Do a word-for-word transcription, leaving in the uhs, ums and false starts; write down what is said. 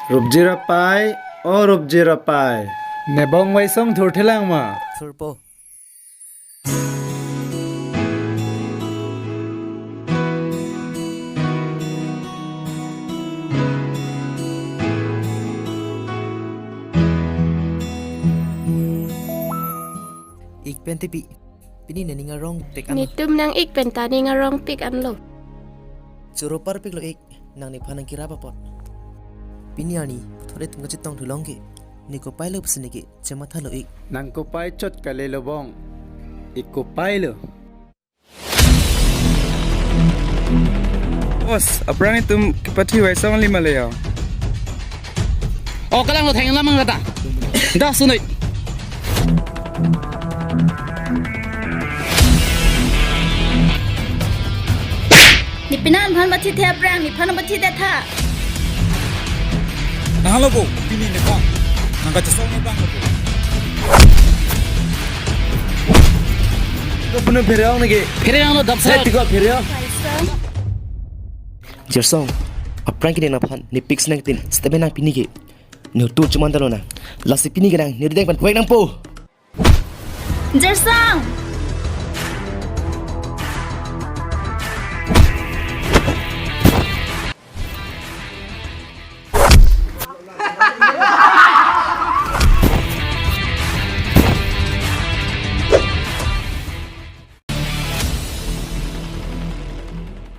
Rupjir apai, o Rupjir apai. Nebong Waisong thurthelang ma? Thurpo. Ik pen tepi. Pini nening arong pik an. Netum nang ik pen ta ning arong pik anlo. Choro parpiklo ik, nang nephan nangkerap apot. Pini arni puthot itum kachetong thulong ke, ne kopai lo pusi neke chemathalo ik. Nang kopai chot kalilo bong. Ik kopai lo. Boss, aphrang itum kepathi Waisong lima le ya. O, kalang lo theng lamang kata. Dah sunoi. Nepenan phan pathi the aphrang, nephan pathi the tha. Nahalo bo, pini nephan. Nang kachesong nephan lo bo. Ko puno pherong neke. Pherong lo dapsa. Tiko pherong. Jersong, aphrang ke ne nephan, ne pik senang tin, step nang pini ke. Ne tur chuman dalo nang. Lasi pini ke nang, ne rideng pen kuek nangpo. Jersong!